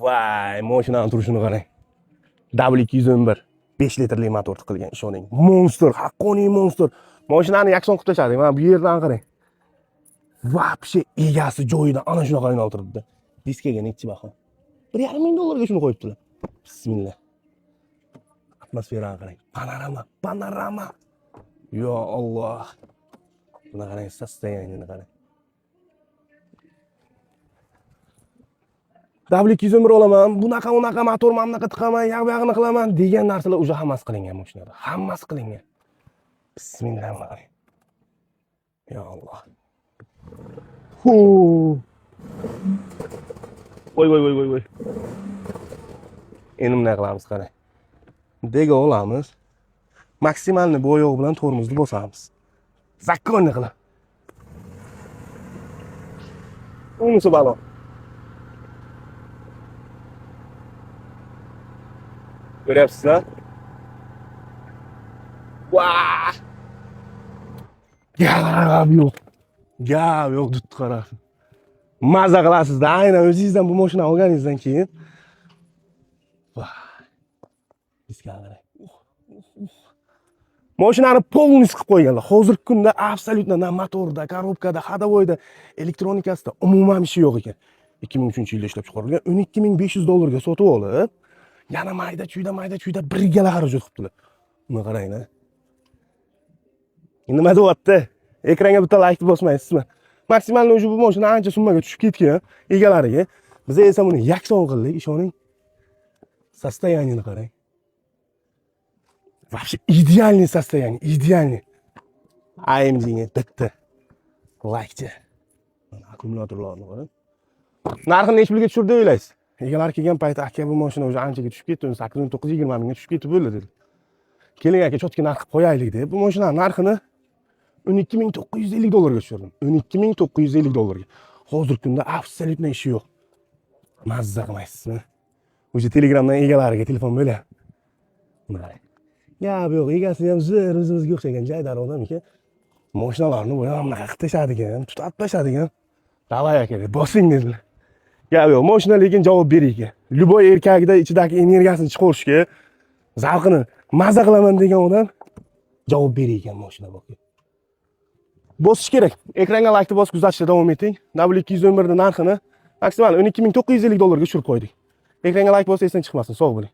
Voy, mashinani turishini qarang. W211 5 litrli motor tiqilgan, ishoning. Monster, haqqoniy monster. Mashinani yakson qilib tashladik. Mana bu yerdan qarang. Вообще egasi joyidan ana shunaqa aylantiribdi. Diskaga nechi baho? 1,5 ming dollarga shuni qo'yibdilar. Bismillah. Atmosferani qarang. Panorama, panorama. Yo Alloh. Buni qarang, состояние ni qarang. W211 olaman, bunaqa unaqa motor mana bunaqa tiqaman, yoq bu yog'ini qilaman degan narsalar уже hammasi qilingan mashinada. Hammasi qilingan. Bismillah, buni qarang. Yo Alloh. Hu. Voy voy voy voy voy. Endi bunday qilamiz, qarang. Dega olamiz. Maksimalni bo'yoq bilan tormozni bosamiz. Законный qilib. Unisi balo. Ko'ryapsizlar? Vah! Gap yo'q. Gap yo'q, dud qarasi. Maza qilasizda, aynan o'zingizdan bu mashina olganingizdan keyin. Vah! Diskani qarang. Mashinani полностью qilib qo'yganlar. Hozirgi kunda абсолютно na motorda, korobkada, ходовойda, elektronikasida umuman ishi yo'q ekan. 2003-yilda ishlab chiqarilgan, 12 500 dollarga sotib olib, yana mayda chuyda mayda chuyda birgala xarajat qilibdilar. Buni qarang-a. Nima deyapti? Ekranga bitta like bosmaysizmi? Maksimalni уже bu mashina ancha summaga tushib ketgan egalariga. Biz esa buni yakson qildik, ishoning. Состояние ni qarang. Вообще идеальный состояние, идеальный. AMG'ga bitta laykchi. Mana akkumulyatorlarni qarang. Narxini necha pulga tushirdi deb o'ylaysiz? Egalari kelgan paytda aka bu mashina уже anchaga tushib ketdi, 18 19 20 mingga tushib ketib bo'ldi dedi. Keling aka, чётко narx qilib qo'yaylik deb bu mashinani narxini 12 950 dollarga tushirdim. 12 950 dollarga. Hozirgi kunda абсолютно ishi yo'q. Mazza qilmaysizmi? O'sha Telegramdan egalariga telefon bo'lyapti. Buni qarang. Gap yo'q, egasi ham zo'r o'zimizga o'xshagan jaydari odam ekan. Mashinalarni bu ham bunaqa qilib tashladi ekan, tutatib tashladi ekan. Давай aka deb bosing dedilar. Gap yo'q, mashina lekin javob berar ekan. Любой erkakda ichidagi energiyasini chiqarishga, zavqini maza qilaman degan odam javob berar ekan mashina bu. Bosish kerak. Ekranga laykni bosib kuzatishda davom eting. W211 narxini maksimal 12 950 dollarga tushirib qo'ydik. Ekranga layk bosib esdan chiqmasin. Sog' bo'ling.